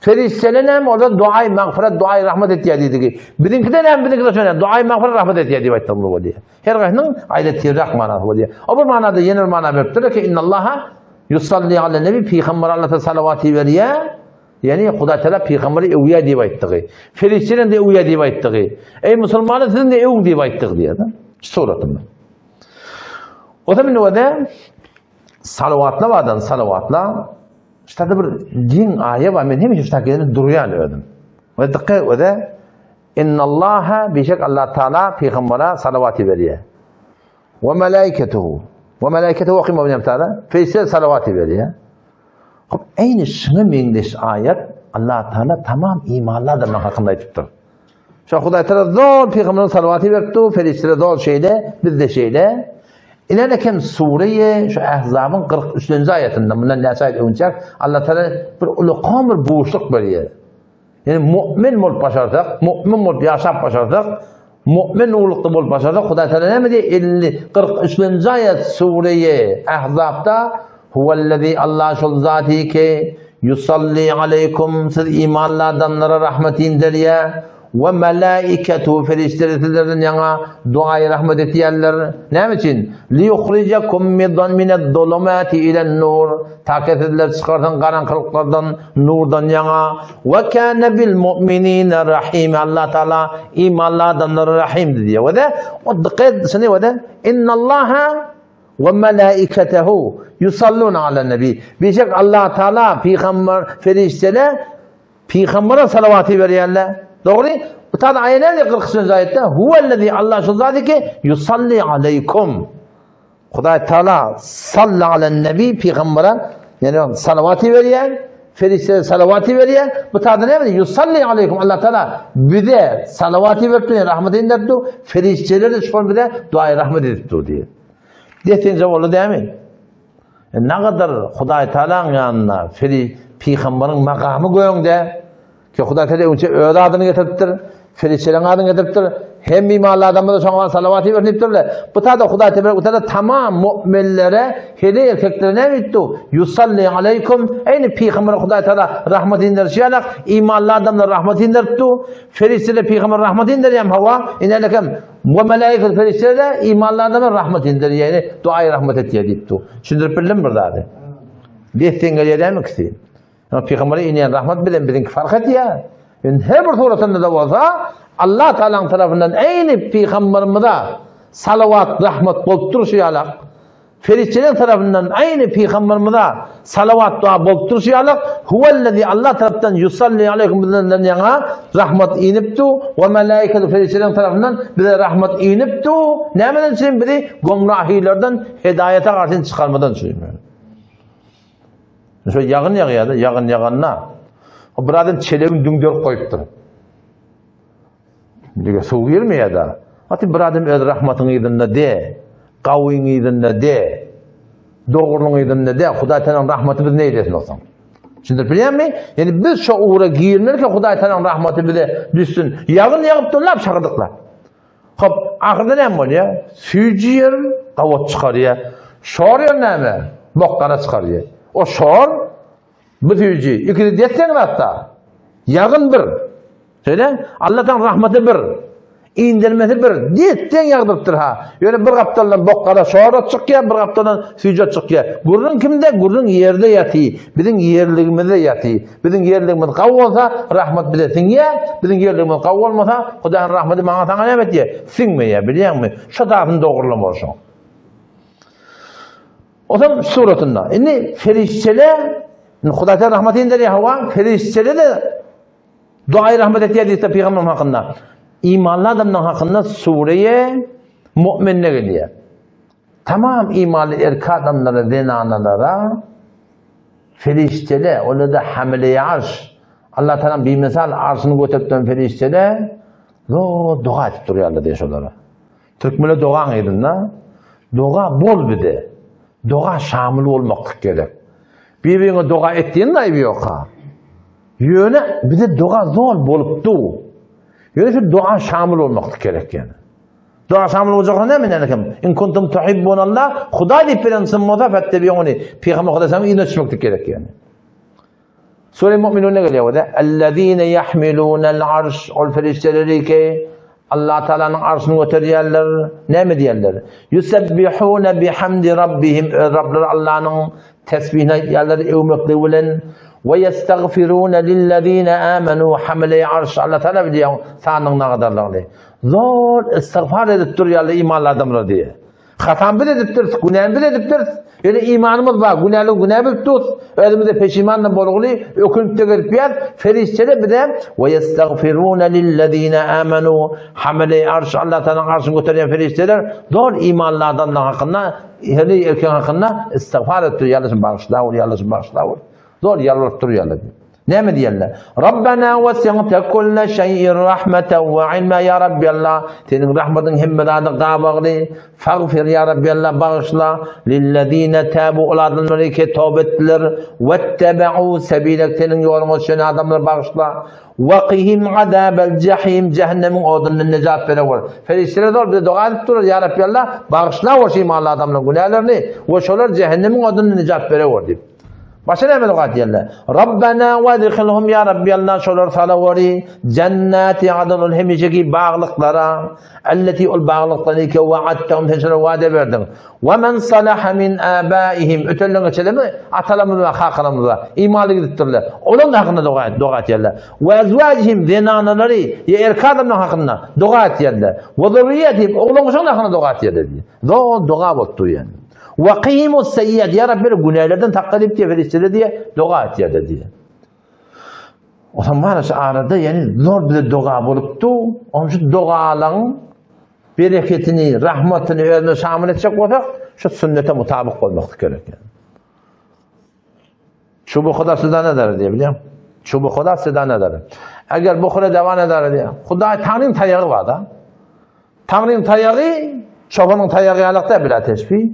S1: Perişdeler näme olar duaý magfiret, duaý rahmet etýär diýdigi. Biziňkide näme biziňkide şöyle duaý magfiret rahmet etýär diýip aýtsak bolýar. Her gaýsynyň aýratynrak manasy bolýar. O bir manada ýene bir mana beripdir ki innallaha yusalli ala nebi pygamber Allah'a salawaty berýär. Ýagny Hudaý Teala pygamberi öwýär diýip aýtdygy. Perişdeler de öwýär diýip aýtdygy. Eý musulmanlar siziň de öwüň diýip aýtdygy diýýär. Şu suratynda. O zaman nowada salawatla badan salawatla ştada bir giň aýa bar. Men hemişe ştada gelip durýan özüm. We dikkat öde Innallaha bişek Allah Taala pygambere salawaty berýär. We melaiketuhu. We melaiketuhu okyma bilýän Taala. Perişdeler salawaty berýär. Hop, eýni şuňa meňzeş aýat Allah Taala tamam imanly adamlar hakynda aýdypdyr. Şo Hudaý Tagala zol pygambere salawaty beripdi, perişdeler zol şeýle, biz de şeýle. Ine eken sureýe şu Ahzabyň 43-nji aýatynda mundan näçe aýat öňçäk Allah Tagala bir ulukan bir buşluk berýär. Ýani mu'min bolup başarsak, mu'min bolup ýaşap başarsak, mu'min ulukda bolup başarsak, Hudaý Tagala näme diýýär? 50 43-nji aýat sureýe Ahzabda Huwellezî Allah şol zat ki yusalli aleýkum siz imanly adamlara rahmet inderýär we melaiketu perişdeleri sizlerden ýaňa duaýy rahmet etýärler. Näme üçin? Liyuhrijakum mined-zulumati ilen-nur ta ki sizleri çykarsyn garaňkylyklardan nurdan ýaňa we kana bil mu'minina rahim Allah Taala imanly adamlara rahimdir diýýär. We de o dikkat şuny we de innallaha We melaiketehu yusalluna alen nebi. Bişek Allah Taala pygamber ferişteler pygambere salawaty berýärler. Dogry? Bu taýda aýat näme 43-nji aýatda? Huwellezi Allah şu zady ki yusalli aleýkum. Hudaý Taala salla alen nebi pygambere ýani salawaty berýär. Ferişteler salawaty berýär. Bu taýda näme? Yusalli aleýkum Allah Taala bize salawaty beripdi, rahmet inderdi. Ferişteler de şol bize dua rahmet edip dur diýär. Desinje boldy dämi? E, nagadar Hudaý Taalaň ýanynda feri pygamberiň makamy göňde ki Hudaý Taala öňçe öz adyny getiripdir, ferişteleriň adyny getiripdir. Hem imanly adamlara şoňa salawat beripdirler. Bu taýda Hudaý Teala bu taýda tamam mu'minlere, hele erkeklere näme etdi? Yusalli aleýkum. Eýni pygamber Hudaý Taala rahmet indirişi ýaly imanly adamlara rahmet indiripdi. Ferişteler pygamber rahmet indirýän hawa, inelekem we melaike ferişteler imanly adamlara rahmet indirýär, ýani duaýy rahmet etýär diýipdi. Düşündirip bildim bir zady. Dessin gelýär dämi ikisi? Pygambere inýän rahmet bilen biziňki fark etýär. Indi her bir suratynda da bolsa Allah Taalanyň tarapyndan eýni pygamberimize salawat, rahmet bolup durşy ýaly Perişdeler tarapyndan aýny pygamberimize salawat dua bolup durşy ýaly huwellezi Allah tarapdan yusalli aleýkum bizden ýaňa rahmet inipdi we melaiketu perişdeleriň tarapyndan bize rahmet inipdi. Nämeden üçin bizi gomrahilerden hidaýata garşy çykarmadan üçin. Şo ýagyn ýagýar-da, ýagyn ýaganda o bir adam çelegini düňderip goýupdyr. Diýe suw girmeýär-de. Aty bir adam öz rahmatyň yzynda de, gawyň yzynda de, dogrulyň yzynda de, Hudaý Tagalaň rahmaty biz neýlesin olsaň. Düşündirip bilýärmi? Ýani biz şo ugra girmeli ki Hudaý Tagalaň rahmaty bize düşsün. Ýagyn ýagyp durlap şagyrdyklap. Hop, ahyrda näme bolýar? Süýji ýer gawat çykarýar. Şor ýer näme? Bokgara çykarýar. O şor bu süýji. Ikisi desseň zatda. Ýagyn bir. Şeýle Allah'tan rahmeti bir. Indirmesi bir. Desseň ýagdyrypdyr ha. Ýöne bir gapdaldan bokgara şor çykýar, bir gapdaldan süýji çykýar. Gürrüň kimde? Gürrüň ýerde ýaty. Biziň ýerligimizde ýaty. Biziň ýerligimiz gawy bolsa, rahmat bize siňýär. Biziň ýerligimiz gawy bolmasa, Hudaýyň rahmeti maňa saňa näme etýär? Siňmeýär, bilýäňmi? Şo zadyny dogrulamaly şoň. Otam suratynda. Indi ferişteler, indi Hudaý Teala rahmat inderýär hawa, ferişteler de duaýy rahmet etýär diýse pygamber hakynda. Imanly adamlaryň hakynda sureýe Mu'minne gelýär. Tamam imanly erkek adamlara, zenanalara feriştele, olar-da hamile arş. Allah Teala bimisal arşyny göterip duran feriştele zor doga edip durýarlar diýär şolara. Türkmenler dogaň yzynda doga bol bize. Doga şamyl bolmaklyk gerek. Bir-biriňe doga et diýen aýby ýok ha. Ýöne bize doga zor bolupdy. Ýöne şu doga şamyl bolmaklyk gerek ýöne. Doga şamyl boljaksa näme näme kim? In kuntum tuhibbunallah, Hudaý diýip beren çyn bolsa fettebiuni. Pygamber Hudaý saňa yzyna düşmeklik gerek ýöne. Sure Mu'minun gelýär o da. Ellezine yahmilunal arş ol perişdeleri ki Allah Taalanyň arşyny göterýärler. Näme diýerler? Yusabbihuna bihamdi rabbihim öz Rablary Allanyň tesbihini aýdýarlar öwmekligi bilen. We yestagfiruna lillezine amanu hamle arş Allah Taala bilýär sanyň nagadarlygyny. Zor istigfar edip durýarlar imanly adamlar diýe. Hatam biz edipdiris, günäni biz edipdiris. Ýöne imanymyz bar, günäli günä bilip durus. Özümize peşiman-da bolguly, ökünip-de gelip ýaz. Ferişteler bize we yestagfiruna lillezine amanu hamale arş Allah Taalanyň arşyny göterýän ferişteler zor imanly adamlar hakynda, her erkek hakynda istigfar edip durýarlar, bagyşla, ýallaşyp bagyşla. Zor ýalbaryp durýarlar. Näme diýerler? Rabbena wesi'te kulle şeý'in rahmeten we ilma ýa Rabbi Allah, seniň rahmatyň hemme zady gabagly. Fagfir ýa Rabbi Allah bagyşla lillezine tabu ol adamlary ki toba etdiler. Wettebe'u sebilek seniň ýoluňa düşen adamlary bagyşla. Wekihim azabel jahim cehennemiň odundan nejat berewer. Perişdeler zor bize doga edip durar ýa Rabbi Allah bagyşla o imanly adamlaryň günälerini we şolar cehennemiň odundan nejat berewer diýip. Başga näme doga edýärler? Rabbena wedhilhum ýa Rabbi Allah şolar salawary jennati adnul hemişeki baglyklara allati ol baglyklary ki wa'adtahum sen şolara wada berdiň. We men salaha min abaihim ötenleň geçelemi atalarymyz we kakalarymyz we imanly gidipdirler. Olaryň hakynda doga et, doga etýärler. We azwajihim zenanalary ýa erkek adamlaryň hakynda doga etýärler. We zurriýetihim oglan-uşagyň hakynda doga etýärler diýýär. Zor doga bolup dur ýani. We qihimus seýýat ýa Rabbi günälerden sakla diýip diýe perişdeler diýe doga etýärler diýe. O zaman şu arada ýani zor bize doga bolupdy. Onun şu dogalaryň bereketini, rahmatyny özüne şamil etjek bolsak, şu sünnete mutabyk bolmak gerek. Yani. Çubu Huda sizden eder diye biliyorum. Çubu Huda sizden eder. Eger bu Huda devam eder diye. Huda Tanrı'nın tayağı var da. Tanrı'nın tayağı, çobanın tayağı ýalakda bir teşbih.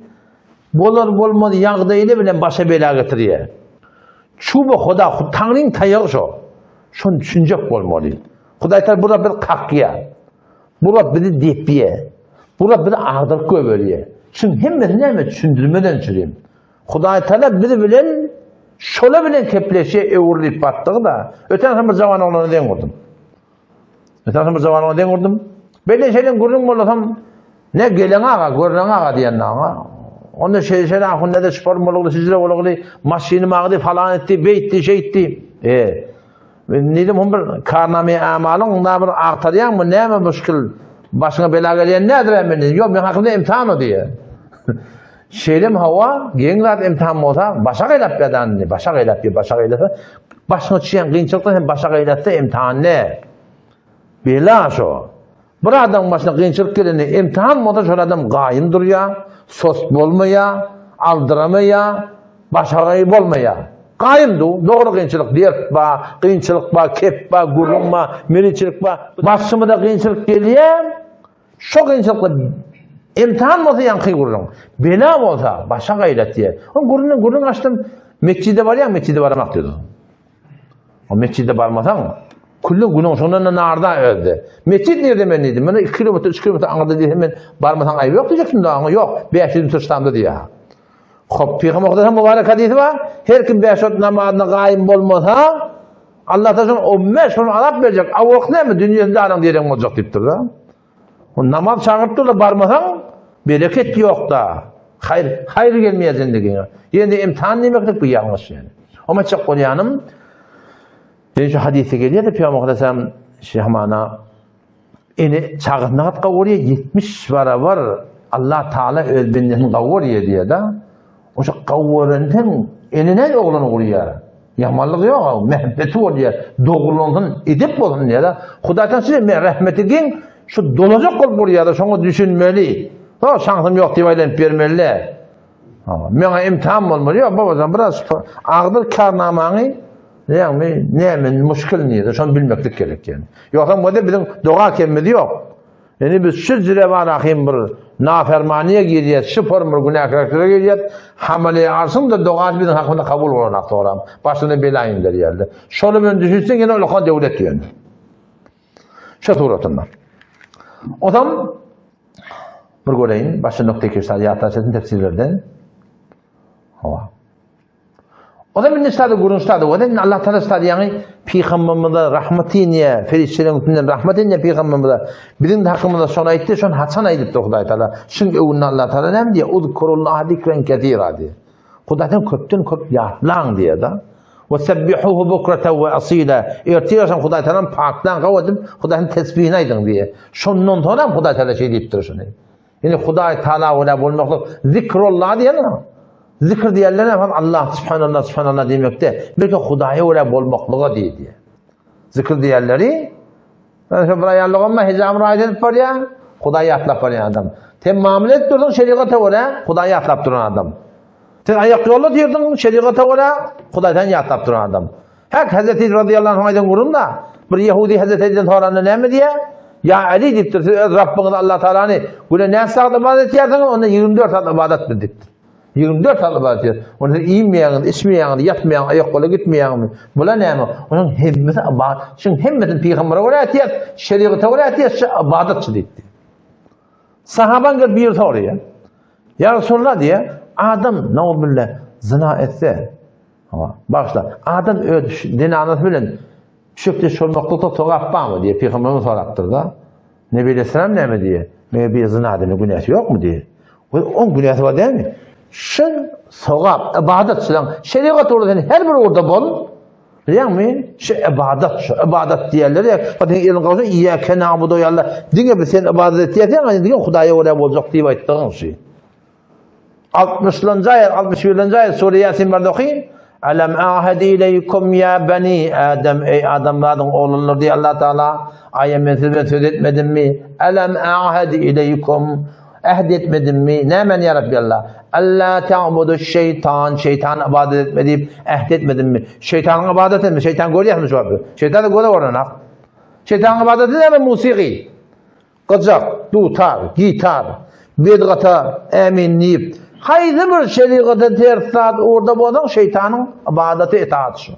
S1: Bolar bolmaz ýagdaýyny bilen başa bela getirýär. Çubu Huda, Tanrı'nın tayağı şo. Şony düşünjek bolmaly. Hudaý Taala burada bir kakýar. Bular bizi depýär. Bular bizi agdaryp goýberýär. Şuň hemmesi näme düşündirmeden çürim. Hudaý Taala biz bilen şola bilen kepleşýär öwrülip batdygy-da. Öten hem bir jawan oglana deň gurdum. Öten hem bir jawan oglana deň gurdum. Bende şeýle gürrüň bolasam ne gelen aga, görlen aga diýen aňa. Onda şeýle şeýle ahun ne de spor bolugly, hijre bolugly, maşyny magdy falan etdi, beýtdi, şeýtdi. E, Diýdim, hum bir karnamy amalyň da bir agtarýaňmy, näme müşkil, başyňa bela gelýän nädir men diýdim. Ýok, men hakymda imtihan o diýýär. Şeýlem hawa, geň zat imtihan bolsa, başa gaýlap ýadan indi, başa gaýlap diýip, başa gaýlasa, başyňa düşýän kynçylykdan hem başa gaýlatsa imtihan ne? Bela şo. Bir adamyň başyna kynçylyk gelende imtihan bolsa şol adam gaýym durýar, sost bolmaýar, aldyramaýar, başagaý bolmaýar. Gaýym du, dogry kynçylyk dert ba, kynçylyk ba, kep ba, gürrüň ba, meriçilik ba. Başymyza kynçylyk gelýär, şo kynçylykda imtihan bolsa ýaňky gürrüň, bela bolsa başa gaýlatýar. Oň gürrüňden gürrüň açdym, metjide barýaň, metjide baramak diýdi. O metjide barmasaň, külli günüň şondan da narda özde. Metjit nirde men diýdim. Men 2 kilometr, 3 kilometr aňyrda diýsem men barmasaň aýyp ýok diýjekdim da aňa ýok. 500 metr ştamda diýýär. Hop, Pygamber Hudaýyň mübarek hadisi bar. Her kim 5 wagt namazyna gaýym bolmasa, Allah taala şonu 15 gün azap berjek. A wagt näme dünýesinde araň diýen boljak diýipdir da. O namaz çagyryp dur-da barmasaň, bereket ýok-da. Haýyr, haýyr gelmeýär zendigiňe. Ýene imtihan diýmeklik bu ýalňyş ýani. Oňa çak bolýanym, ýene şu hadysda gelýär-de Pygamber Aleyhisselam şu hamana ene çagasyna hat gowurýar, 70 barabar Allah Taala öz bendesini gowurýar diýýär-de. Oşa gowurandan ene näme ogluny gurýar? Ýamanlyk ýok, mähebbeti bolýar, dogrulandan edep bolsun diýýär. Hudaýdan size men rahmeti giň, şu dolajak bolup gurýar, şoňa düşünmeli. Ha, şansym ýok diýip aýlanyp bermeli. Ha, meňe imtihan bolmaly. Ýok, babajan, biraz agdyr karnamaňy, ýagny näme muşkil diýdi, şony bilmeklik gerek ýani. Ýogsam bolsa biziň doga kemimiz ýok. Indi biz şu zirewan ahim bir nafermaniýa girýäs, şu form bir günäkärçilige girýäs, hamale arşyň-da dogasy biziň hakymyzda kabul bolanak soram, başyna bela inderýärdi. Şoly bilen düşünseň ýene ulakan döwlet ýöne. Şu suratynda. Ozam bir göreýin, başga nokta iki üç ýatdan çetin tefsirlerden. Hawa. O zaman indi sada gürrüň sada boldy. Indi Allah Taala sada ýaňy pygamberimize rahmet inýär, perişdeleriň üstünden rahmet inýär pygamberimize. Biziň hakymyzda şony aýtdy, şony haçan aýdypdy Hudaý Taala? Şuň öwünde Allah Taala näme diýýär? Uzkurullaha zikren kesira diýýär. Hudaýdan köpden köp ýatlaň diýýär-de. We sebbihuhu bukratan we asila. Ertir agşam Hudaý Taalany paklaň, gaw edip, Hudaýyň tesbihini aýdyň diýýär. Şondan soň hem Hudaý Taala şeý diýipdir şuny. Indi Hudaý Taala görä bolmaklyk zikrullah diýen. Zikr diýenler hem Allah subhanallah subhanallah diýmekde, belki Hudaýa görä bolmaklyga diýdi. Zikr diýenleri Şu bir aýallygym hijab raýat edip barýar, Hudaý ýatlap barýan adam. Sen mamla edip dursuň şerigata görä, Hudaý ýatlap duran adam. Sen aýak ýolda diýirdiň şerigata görä, Hudaý seni ýatlap duran adam. Hak Hazreti radıyallahu anh aýdan gürrüň-da, bir ýehudi Hazreti Ali'den soranda näme diýýär? Ýa Ali diýipdir, siz öz Rabbyňyzy Allah Taalany güne näçe sagat ybadat etýärsiňiz, onda 24 sagat ybadat bil diýipdir. 24 sagat ybadat edýär. Onda siz iýmeýäňiz, içmeýäňiz, ýatmaýaňyz, aýak-gola gitmeýäňizmi? Bular näme? Onuň hemmesi ybadat. Şuň hemmesini pygambere görä etýär, şeriata görä etýär, şu ybadatçy diýipdir. Sahabaň gelip biri soraýar. Ýa Resulallah diýýär, adam nauzbillah zyna etse, Hawa, bagyşla. Adam öz zenanasy bilen düşekdeş bolmaklykda sogap barmy diýip pygamberimiz sorapdyr-da. Nebi aleyhisselam näme diýýär? Meger bir zyna edende günäsi ýokmy diýýär. We oň günäsi bar dälmi? Şol sogap, ybadat şulan şerigat ugrunda sen her bir ugurda bol. Bilýäňmi? Şu ybadat, şu ybadat diýerler ya, bak sen eliň gowşa iýýäke na'budu ýa Allah. Diňe bir sen ybadat etýärsiň, diňe Hudaýa görä boljak diýip aýtdygyň şu. Altmyşlanjy aýat, 61-nji aýat sure Ýasin barda okyň. Alam ahad ileýkum ýa bani Adam eý adamzadyň oglanlary diýýär Allah Taala. Aýa men siz bilen söz etmedimmi? Alam ahad ileýkum ähd etmedimmi? Nämäni ýa Rabbi Allah? Alla ta'budu şeýtan, şeýtana ybadat etme diýip ähd etmedimmi? Şeýtanyň ybadaty etme, şeýtan görýärmi şu wagt? Şeýtan göze görnenak. Şeýtanyň ybadaty näme? Musigy. Gyjak, dutar, gitar, bedgata ämin diýip, haýsy bir şerigata ters zat ugurda bolsaň, şeýtanyň ybadaty etaat şu.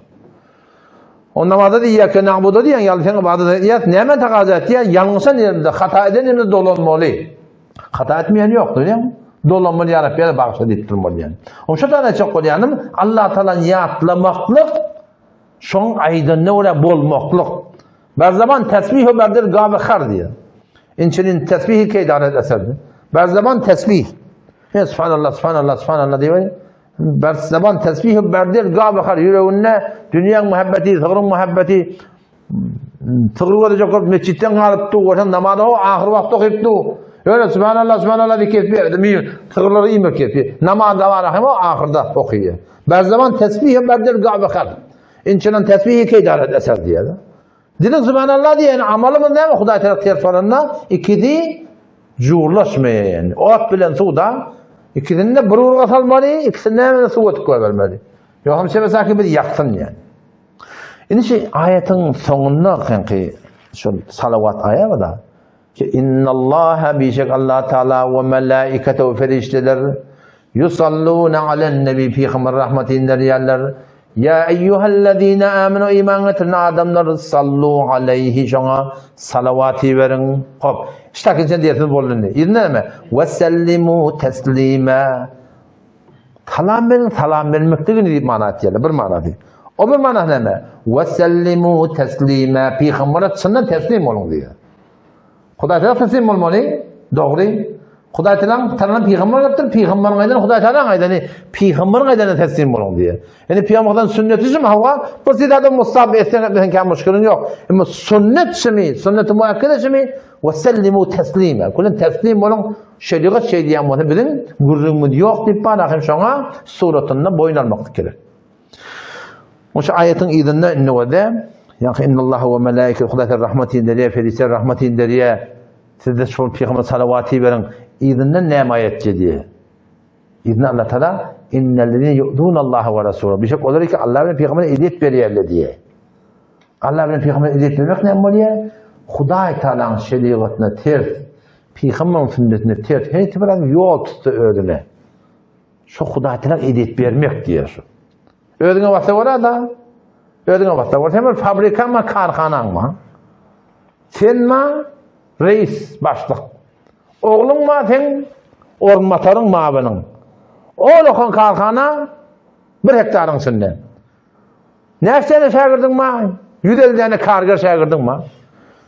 S1: O namaza diýýär, na'budu diýýän ýaly sen ybadat edýäs, näme takaza etýär? Ýalňyşan ýerimizde, hata eden ýerimizde dolanmaly. Hata etmeýän ýokdur, diýýän. Dolanmaly ýa Rabbi, ýa bagyşla diýip durmaly diýýän. Oň şu tane aýtjak bolýanym, Allah Taalany ýatlamaklyk şoň aýdanyna görä bolmaklyk. Ber zaman tesbih we ber dil gawy har diýýär. Inçinin tesbihi keýdanet eserdi. Ber zaman tesbih. Ýa subhanallah, subhanallah, subhanallah diýip. Ber zaman tesbih we ber dil gawy har ýüreginde dünýäň muhabbeti, sygryň muhabbeti sygry görjek bolup mesjitden galyp dur, görseň namazy o ahyr wagtda okyp dur. Ýöne subhanallah, subhanallah diýip kesip berdi. Sygyrlary iýmek kesip. Namazda bar hem o ahyrda okyýar. Ber zaman tesbih we ber dil gawy har. Inçelen tesbihi keýdaret eser diýýär. Diliň subhanallah diýýän amalymyz näme Hudaý tarap ters bolanda ikisi jurlaşmaýar ýani. Ot bilen suwda ikisini de bir urga salmaly, ikisini näme suwa tutup goýbermeli. Ýogsam sebesaki bir ýaksyn ýani. Indi şu aýatyň soňunda kanki şol salawat aýagy da Ki innallaha bişek Allah Taala we melaiketehu ferişteler yusalluna alen nebi peygamber rahmeti inderýärler. Ya eyyuhellezine amenu iman getiren adamlar sallu aleyhi şoňa salawat beriň. Hop. Ştakin sen diýesiz boldy indi. Indi näme? We sellimu teslima. Salam beriň, salam bermekdigini diýip mana etýärler. Bir manasy. O bir manasy näme? We sellimu teslima. Peygambere çyndan teslim boluň diýýär. Hudaý Taala teslim bolmaly. Dogry. Hudaý Taala tanalan pygamber bolupdyr. Pygamberiň aýdany Hudaý Taala aýdany, pygamberiň aýdanyna teslim boluň diýýär. Ýani pygamberden sünneti şum hawa, bir zada musab etseň etmeseň käm muşkiliň ýok. Emma sünnet şumy, sünneti muakkede şumy, we sellimu teslima. Kulen teslim boluň, şerigat şeý diýen bolsa biziň gürrüňimiz ýok diýip bar, hem şoňa suratynda boýun almaklyk gerek. Şu aýatyň yzynda indi bolsa, ýa innallaha we melaiketu Hudaý rahmet inderýär, perişdeler rahmet inderýär. Siz de şol pygamber salawat iberiň. Yzyndan näme aýat gelýär? Yzyndan Allah Taala innellezine yu'zunallaha we rasulahu. Bişek olar ki Allah bilen pygambere eziyet berýärler diýär. Allah bilen pygambere eziyet bermek näme bolýar? Hudaý Taalanyň şerigatyna ters, pygamberiň sünnetine ters her bir adam ýol tutsa özüne. Şu Hudaý Taala eziyet bermek diýär şu. Özüňe basa görä da. Özüňe basa görä. Sen bir fabrikaň bar, karhanaň bar. Sen ma reis, başlyk. Ogluň bar, sen orunbasaryň, mawynyň. Ol okan karhana bir hektaryň içinde. Näçe tane şägirdiň bar? 150 tane karger şägirdiň bar.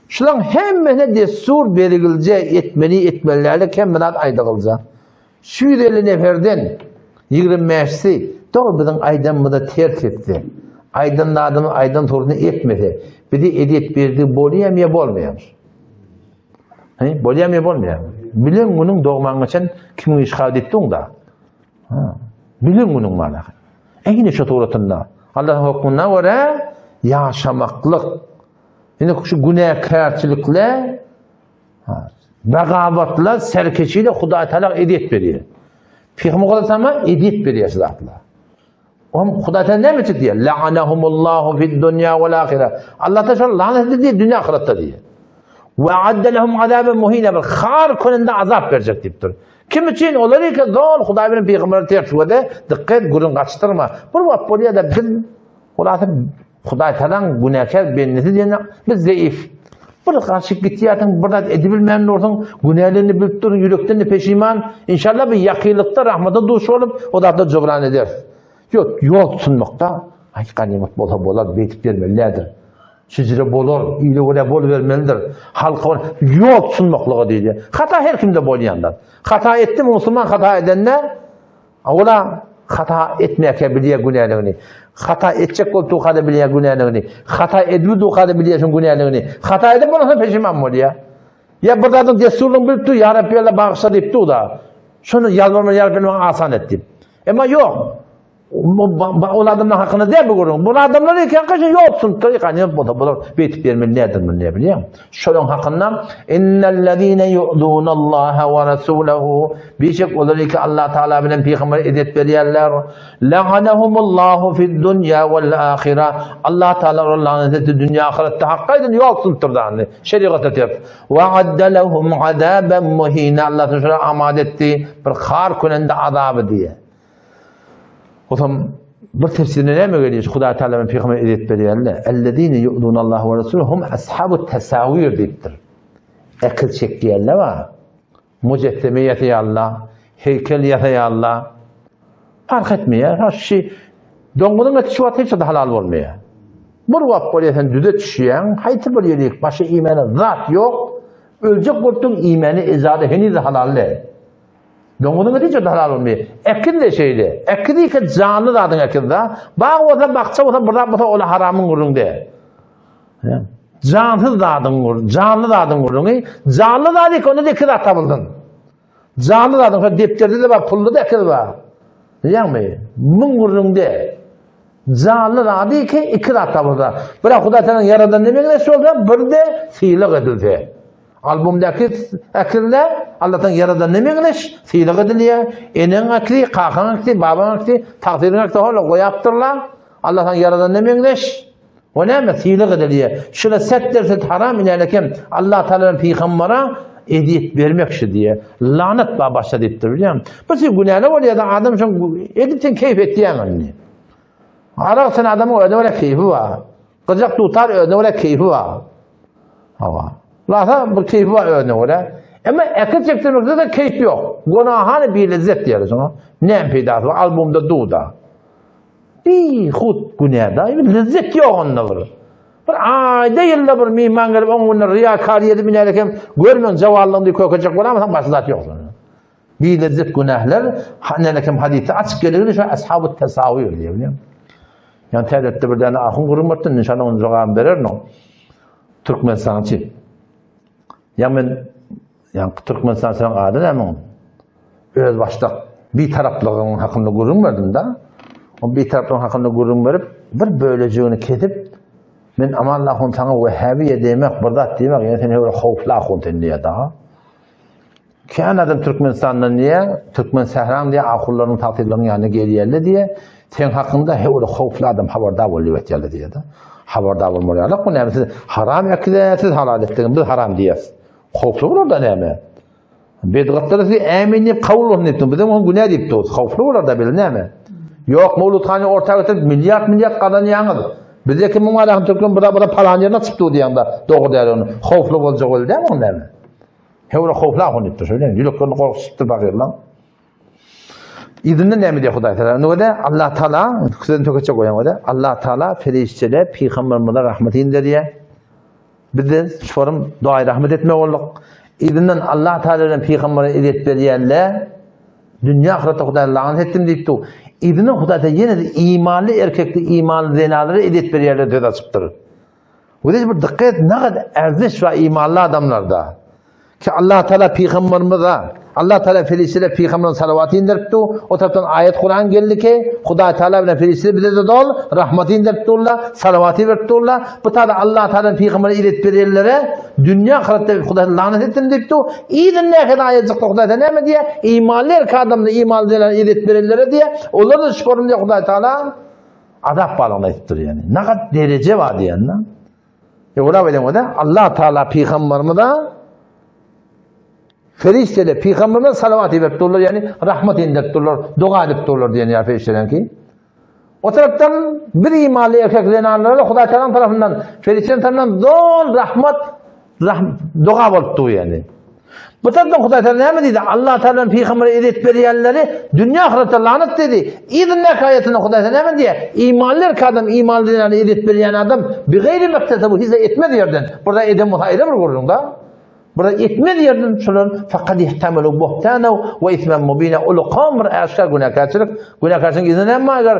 S1: Şulaň hemmesine dessur bergilje etmeli, etmelilerlik hemme zat aýdygylja. Şu 150 neferden 25-si dogry biziň aýdanymyza ters etse, aýdan zadyny aýdan soruny etmese, bizi ezýet berdi bolýamy ýa bolmaýamy? He, bolýamy ýa bolmaýamy? Bilen günüň dogman geçen kimiň iş gaby diýip duň da. Ha, bilen günüň mana. Eýni şu suratynda Allah'ın hukmuna görä ýaşamaklyk. Indi şu günäkärçilikle Bagabatlar serkeşiyle Hudaý Taala eziyet berýär. Pygamber Muhammed sama eziyet berýär şu zatlar. Oňa Hudaý Taala näme üçin diýýär? La'anahumullahu fid dunýa wal ahire. Allah Taala şol lanet etdi diýýär, dünýä ahyretde diýýär. Ve adde lehum azaben muhina bir har gününde azap berjek diýipdir. Kim üçin? Olar eke zol Hudaý bilen pygamber ters göze dikkat gürrüň gaçdyrma. Bir wagt bolýar da biz hulasy Hudaý Taalaň günäkär bendesi diýen biz zeif. Bir garşy gitýärsiň, bir zat edibilmän dursuň, günälerini bilip dursuň, ýürekden de peşiman. Inşallah bir ýakynlykda rahmata duş bolup, o zatlar jybran ederis. Ýok, ýol tutunmakda, aý ganymat bolsa bolar, beýdip bermeli däldir. Şijire bolar, ile görä bolubermelidir. Halka görä ýol tutunmaklyga diýilýär. Hata her kimde bolýandyr. Hata etdimi musulman hata edende, ola hata etmäkä bilýär günäligini. Hata etjek bolup durka-da bilýär günäligini. Hata edip durka-da bilýär şoň günäligini. Hata edip bolansoň peşiman bolýar. Ýa bir zadyň dessuryny bilip dur, ýa Rabbi Allah bagyşla diýip dur-da. Şony ýalbarma ýa Rabbi maňa asan et diýip. Emma ýok. Ol adamlar hakynda däl bu gürrüň. Bu adamlar eken kaşa ýok sunta ýykan bolsa bular beýtip bermeli nädir muny näme bilýän. Şolaryň hakynda innellezine yu'zunallaha we rasulahu bişek olar ki Allah Taala bilen pygamber ezet berýärler. La'anahumullahu fid dunya wal ahira. Allah Taala olary lanet etdi dünýä ahyretde hakkaýdan ýok sunturdandy. Şerigata ters. Ve adde lehum azaben muhina. Allah şolara amat etdi bir har künende azaby diýe. Otam bir tefsirine näme gelýär? Hudaý Taala bilen pygamber ezet berýärler. Ellezine yu'zunallaha we rasulahu hum ashabu tasawir diýipdir. Ekiz çekýärler bar. Mujesseme ýasaýarlar, heýkel ýasaýarlar. Parh etmeýär. Ha şu doňňuzyň eti şu wagt hiç zat halal bolmaýar. Bir wagt bolýar sen düze düşýäň, haýsy bir ýeri başa iýmäne zat ýok. Öljek bolup duň iýmäne ejade heniz halal däl. Doňuzyň eti hiç halal bolmaýar. Ekiz-de şeýle. Ekiz iki janly zadyň ekizi-da. Bag bolsa, bakja bolsa, bir zat bolsa, ol haramyň gürrüňi däl. Jansyz zadyň gürrüňi, janly zadyň gürrüňi. Janly zat iki, onda-da iki zat tapyldyn. Janly zadyň şo depderde-de bar, pulda-da ekiz bar. Bilýäňmi? Muň gürrüňi däl. Janly zady iki, iki zat tapylsa. Birä Hudaý Tagalaň ýaradanyna meňzeş bolsa, bir-de sylag edilse. Albomdaky äkizler Allahdan ýaradanyna meňzeş sylag edilýär. Eneň äkli, kakaň äkli, babaň äkli, tagsyryň äkli hola goýapdyrlar. Allahdan ýaradanyna meňzeş. O näme sylag edilýär. Şuna set derset haram inälekem Allah Taala pygambara eziyet bermek şu diýe. Lanat bar başda diýipdir bilýän. Bir şey günäli bolýar da adam şoň edip sen keýp etýäň indi. Arak sen adamyň özüne görä keýpi bar. Gyjak dutar özüne görä keýpi bar. Hawa. Lasa bir keýpi bar özüne görä. Emma äkit çekdirmekde de keýp ýok. Gonahany bir lezzet diýýär şoňa. Näme peýdasy bar? Albomda duda. Bir hut günä da, bir lezzet ýok onda bir. Bir aýda ýylda bir myhman gelip oň gününe riýakar edip iner eken, görmeň jawallygyny diýip kökejek bolamysaň başga zat ýok şonda. Bir lezzet günähler, nälekem hadysda açyk geligi şu ashabu tasawir diýip bilýän. Ýa täzetde bir däne ahun gürrüň berdi, inşallah onuň jogabyny bererin oň. Türkmenistançy. Ýa men ýa Türkmenistançylaryň ady näme oň? Öz başdak bitaraplygyň hakynda gürrüň berdim-de. O bitaraplygyň hakynda gürrüň berip, bir bölejigini kesip, men Aman ahun saňa wehhabiýe diýmek, bir zat diýmek, ýa sen höwre howply ahun sen diýýär daha. Kän adam Türkmenistandan diýýär, Türkmen sähraň diýýär, ahunlaryň tagsylaryň ýanyna gelýärler diýýär. Seň hakyňda höwre howply adam habardar bol diýip aýtýarlar diýýär-de. Habardar bolmaly ýaly, bu näme siz haram ekidäsiz, halal etdigiň biz haram diýýäs. Howply bolar-da näme? Bedgatlara siz ämin diýip kabul bolsun diýipdiň. Bizem oňa günä diýip durus. Howply bolar-da bile näme? Ýok, Mawludhany orta getirip milliard-milliard gazanýaňyz. Bizdeki muň arasynda türkmen bir bir palan ýerine açyp dur diýýäň-de, dogry däl ony. Howply boljak öl däl oň näme? Hewre howply ahun diýipdir. Şeýle ýüreklerini gorkuzypdyr bagyrlaň. Yzyndan näme diýýär Hudaý Taala? Indi görä Allah Taala sözüni tökeçe goýan görä. Allah Taala perişdelere pygamberimize rahmet inderýär. Biz de şorum duaý rahmet etmek bolduk. Yzyndan Allah Taala bilen pygambere ezýet berýänler dünýä ahyretde Hudaý lanet etdim diýipdi. Yzyndan Hudaý Taala ýene de imanly erkekli imanly zenalara ezýet berýänlere söz açypdyr. Wede bir dikkat nagad erziş we imanly adamlarda. Ki Allah Teala pygamberimize, Allah Teala perişdelere pygamberine salawat indiripdi. O tarapdan aýat Kuran geldi ki, Hudaý Teala bilen perişdeler bize de dol rahmat indirip durlar, salawaty berip durlar. Bu tada Allah Teala pygambere ilet berenlere dünýä ahyretde Hudaý lanet etsin diýipdi. Yzyn nähili aýat çykdy Hudaý Teala näme diýýär? Imanly erkek adamlar imanly zenan ilet berenlere diýýär. Olar da şuporun diýýär Hudaý Teala. azap barlygyny aýdypdyr ýani. Nagat dereje bar diýende. Ýola bilen Allah Taala pygamberimize Perişdeler pygamberimize salawat iberip durlar, ýagny rahmat indirip durlar, doga edip durlar diýen ýaly perişdeleriňki. O tarapdan bir imanly erkek zenanlara Hudaý Taala tarapyndan, perişdeler tarapyndan doly rahmat, rahm, doga bolup dur ýagny. Bu tarapdan Hudaý Taala näme diýdi? Allah Taala pygambere ezet berýänleri dünýä ahyretde lanat diýdi. Yzyndaky aýatynda Hudaý Taala näme diýýär? Imanly erkek adam, imanly zenana ezet berýän adam bi gaýri mektesebu hiç etmez ýerden. Burada eden bolsa aýry bir gürrüň da. Bular etmez ýerden şolar fakat ihtemelu buhtana we ismen mubina ulukan bir äşgär günäkärçilik. Günäkärçiligiň yzyna näme bar eger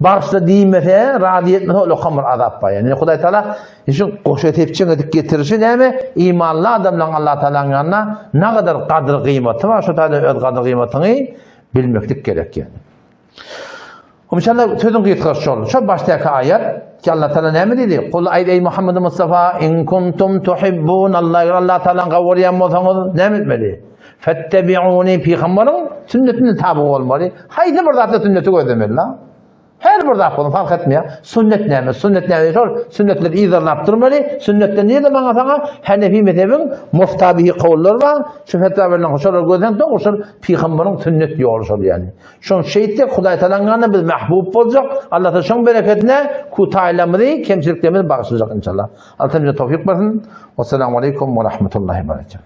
S1: bagyşla diýmese, razy etmese ulukan bir azap bar. Ýani Hudaý Taala şu goşa tepçiň edip getirişi näme? Imanly adamlaryň Allah Taalanyň ýanynda nagadar gadyr gyýmaty bar. Şu taýda öz gadyr gyýmatyňy bilmeklik gerek ýani. Inşallah sözüň gysgasy şol. Şo başdaky aýat ki Allah Taala näme diýdi? Kul aýt eý Muhammed Mustafa in kuntum tuhibbun Allah eger Allah Taalany gowurýan bolsaňyz näme etmeli? Fettebi'uni pygamberiň sünnetine taby bolmaly. Haýsy bir zatda sünneti gözlemeli la. Her bir zat bolsun fark etmeýär. Sünnet näme? Sünnet näme? Şol sünnetleri yzarlap durmaly. Sünnetden nirede maňa saňa Hanefi mezhebiň muftabihi kowullar bar. Şu fetwa berlen şolar gözleň dogry şol pygamberiň sünnet ýoly şol ýani. Şoň şeýtsek Hudaý Tagalaň ýanynda biz mahbub boljak. Allah Tagala şoň bereketine kutaýlarymyzy, kemçiliklerimizi bagyşlajak inşallah. Allah bize towfyk bersin. Wassalamu aleýkum we rahmetullahi we berekatuh.